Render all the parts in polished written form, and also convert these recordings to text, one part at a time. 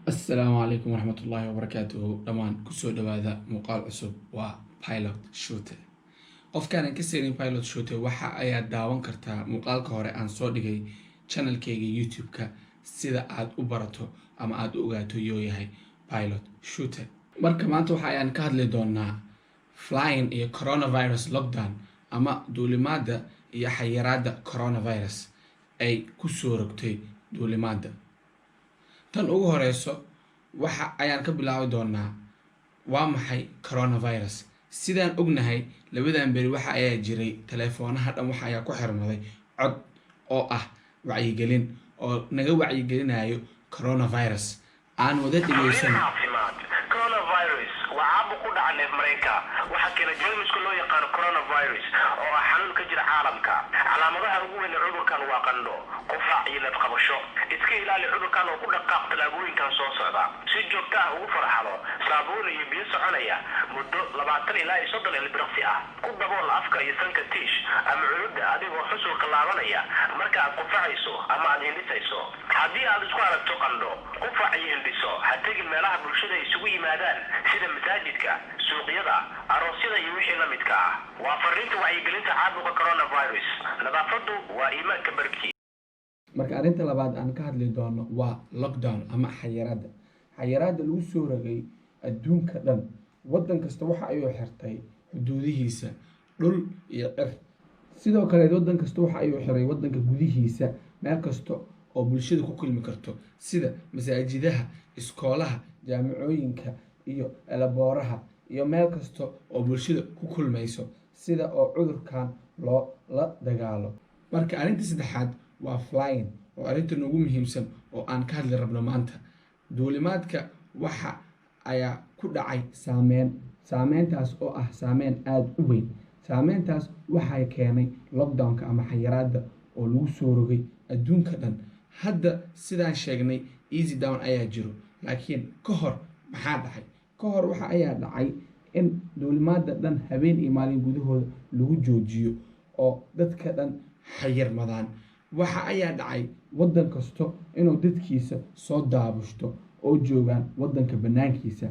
Assalaamu calaykum waraxmatullaahi wabarakaatuhu. Dhammaan kusoo dhawaada muuqaal cusub. Waa Pilot Shute. Qofkaanan ka seenin Pilot Shute, waxa ayaad daawan kartaa muuqaalka hore aan soo dhigay channelkayga YouTube-ka, sida aad u barato ama aad u ogaato yoo yahay Pilot Shute. Marka maanta waxa ayaan ka hadli doonaa flying iyo coronavirus lockdown, ama duulimaadda iyo xayiraadda coronavirus ay kusoo rogtay duulimaadda. Tan ugu horeyso waxa ayaan ka bilaabi doonaa: waa maxay coronavirus? Sidaan ognahay, labadan beri waxa ayaa jiray taleefoonaha dhan waxa ayaa ku xirmaday cod oo ah wacyigelin oo naga wacyigelinayo coronavirus. Aan wada dhegeysano. Caafimaad. Coronavirus waa caabuq ku dhaca neef mareenka. Waxaa keena jeermiska loo yaqaano coronavirus, oo ah xanuun ka jira caalamka. Calaamadaha ugu weyn ee cudurkan waa qandho, qufac iyo neefqabasho. Iska ilaali cudurkan oo ku dhaqaaq tallaabooyinkan soo socda: si joogto ah ugu faraxalo saabuun iyo biyo soconaya muddo 20 ilaa iyo 30 ilbiriqsi ah. Ku dabool afka iyo sanka tiish ama cunudda adigoo xusulka laabanaya marka aad qufacayso ama aad hindhisayso. Haddii aad isku aragto qandho, qufac iyo hindhiso, ha tegin meelaha bulshada isugu yimaadaan, sida masaajidka, suuqyada, aroosyada iyo wixii la midka ah. Waa fariinta wacyigelinta caabuqa coronavirus. Nadaafadu waa iimaanka barkii. Marka arrinta labaad aan ka hadli doono waa lockdown ama xayiraadda. Xayiraadda lagu soo rogay adduunka dhan. Waddan kasta waxa ayuu xirtay xuduudihiisa, dhul iyo cir. Sidoo kaleed waddan kasta waxa ayuu xiray waddanka gudihiisa meel kasta oo bulshada ku kulmi karto, sida masaajidaha, iskoolaha, jaamacooyinka iyo airportaha iyo meel kasta oo bulshada ku kulmayso, sida oo cudurkan loo la dagaalo. Marka arrinta saddexaad waa flying, oo arrinta ugu muhiimsan oo aan ka hadli rabno maanta. Duulimaadka waxa ayaa ku dhacay saameyn, saameyntaas oo ah saameyn aada u weyn. Saameyntaas waxay keenay lockdownka ama xayiraadda oo lagu soo rogay adduunka dhan. Hadda sidaan sheegnay, easy down ayaa jiro, laakiin ka hor maxaa dhacay? Ka hor waxa ayaa dhacay in duulimaadda dhan habeen iyo maalin gudahooda lagu joojiyo oo dadka dhan xayirmadaan. Waxa ayaa dhacay waddan kasto inuu dadkiisa soo daabushto oo joogaan waddanka banaankiisa.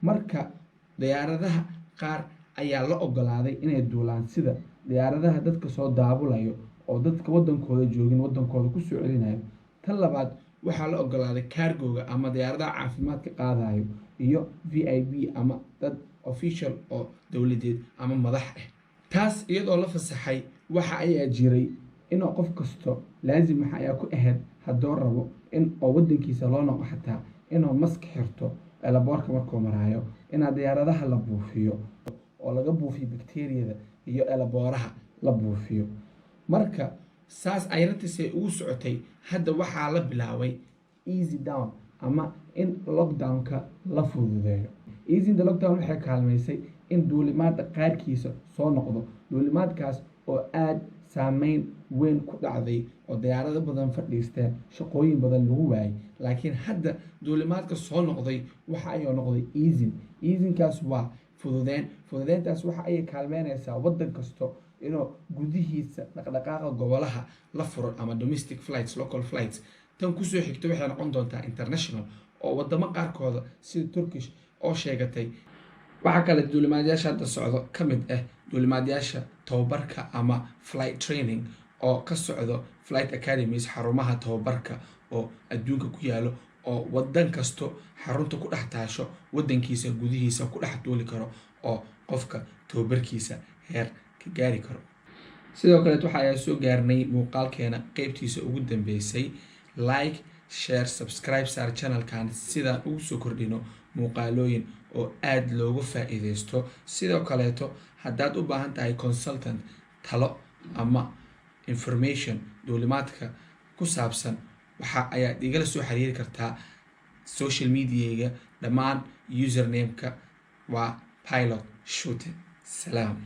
Marka diyaaradaha qaar ayaa la ogolaaday inay duulaan, sida diyaaradaha dadka soo daabulayo oo dadka waddankooda joogin waddankooda kusoo celinayo. Tan labaad, waxaa la ogolaaday cargoga ama diyaaradaha caafimaadka qaadayo iyo VIP ama dad official oo dowladeed ama madax ah. Taas iyadoo la fasaxay, waxa ayaa jiray inuu qof kasto laazim waxa ayaa ku ahayd, hadduu rabo in oo waddankiisa loo noqo, xataa inuu mask xirto airportka markuu maraayo, inaa diyaaradaha la buufiyo oo laga buufiyo bacteriyada iyo airportaha la buufiyo. Marka saas arrintiisay ugu socotay. Hadda waxaa la bilaabay easy down ama in lockdownka la fududeeyo. Easing the lockdown waxay kaalmaysay in duulimaadda qaarkiisa soo noqdo, duulimaadkaas oo aada saameyn weyn ku dhacday oo diyaarado badan fadhiisteen, shaqooyin badan lagu waayay. Laakiin hadda duulimaadka soo noqday waxa ayuu noqday easing. Easingkaas waa fududeen. Fududeyntaas waxa ayay kaalmeynaysaa waddan kasto inuu gudihiisa dhaqdhaqaaqa gobolaha la furo ama domestic flights, local flights. Tan kusoo xigta waxay noqon doontaa international, oo wadamo qaarkooda sida Turkish oo sheegatay. Waxaa kale duulimaadyaasha hadda socdo ka mid ah duulimaadyaasha tababarka ama flight training oo ka socdo flight academies, xarumaha tababarka oo adduunka ku yaalo, oo wadan kasto xarunta ku dhex taasho wadankiisa gudihiisa ku dhex duuli karo oo qofka tababarkiisa heer ka gaari karo. Sidoo kaleet waxa ayaa soo gaarnay muuqaalkeena qeybtiisa ugu dambeysay. Like, share, subscribe saar channelkan sidaan ugu soo kordhino muuqaalooyin oo aada looga faa-iideysto. Sidoo kaleeto haddaad u baahan tahay consultant, talo ama information duulimaadka ku saabsan, waxa ayaad igala soo xiriiri kartaa social mediayga dhammaan. Usernameka waa Pilot Shooting. Salaam.